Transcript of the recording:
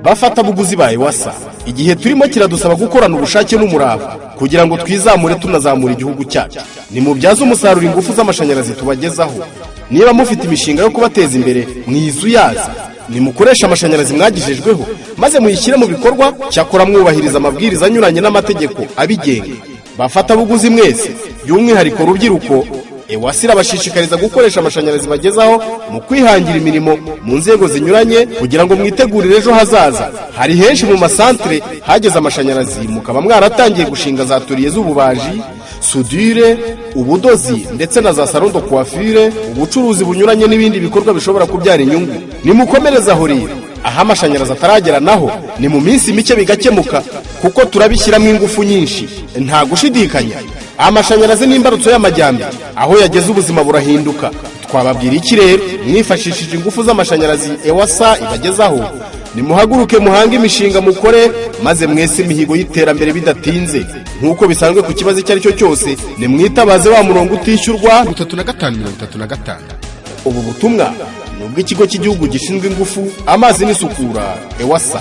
Bafatabuguzi ba EWASA, igihe turimo kiradusaba gukorana ubushake n'umurava kugira ngo twizamure tunazamura igihugu cyacu. Nimubyaze umusaruro ingufu z'amashanyarazi tubagezaho. Niba mufite imishinga yo kubateza imbere mwizuyaza, nimukoreshe amashanyarazi mwagejejweho maze muyishyire mu bikorwa, cyakora mwubahiriza amabwiriza anyuranye n'amategeko abigenga. Bafatabuguzi mwese, by'umwihariko rubyiruko, EWASA irabashishikariza gukoresha amashanyarazi bagezaho mu kwihangira imirimo mu nzego zinyuranye kugira ngo mwitegurire ejo hazaza. Hari henshi mu masantere hageze amashanyarazi, mukaba mwaratangiye gushinga za atelier z'ububaji, soudure, ubudozi ndetse na za salon de coiffure, ubucuruzi bunyuranye n'ibindi bikorwa bishobora kubyara inyungu. Nimukomereze aho rero. Aho amashanyarazi ataragera naho ni mu minsi mike bigakemuka, kuko turabishyiramo ingufu nyinshi. Nta gushidikanya, amashanyarazi ni imbarutso y'amajyambere. Aho yageze ubuzima burahinduka. Twababwira iki rero? Mwifashishije ingufu z'amashanyarazi EWASA ibagezaho, nimuhaguruke muhange imishinga, mukore maze mwese imihigo y'iterambere bidatinze. Nk'uko bisanzwe, ku kibazo icyo ari cyo cyose nimwitabaze wa murongo utishyurwa 35 35. Ubu butumwa ni ubw'ikigo cy'igihugu gishinzwe ingufu, amazi n'isukura, EWASA.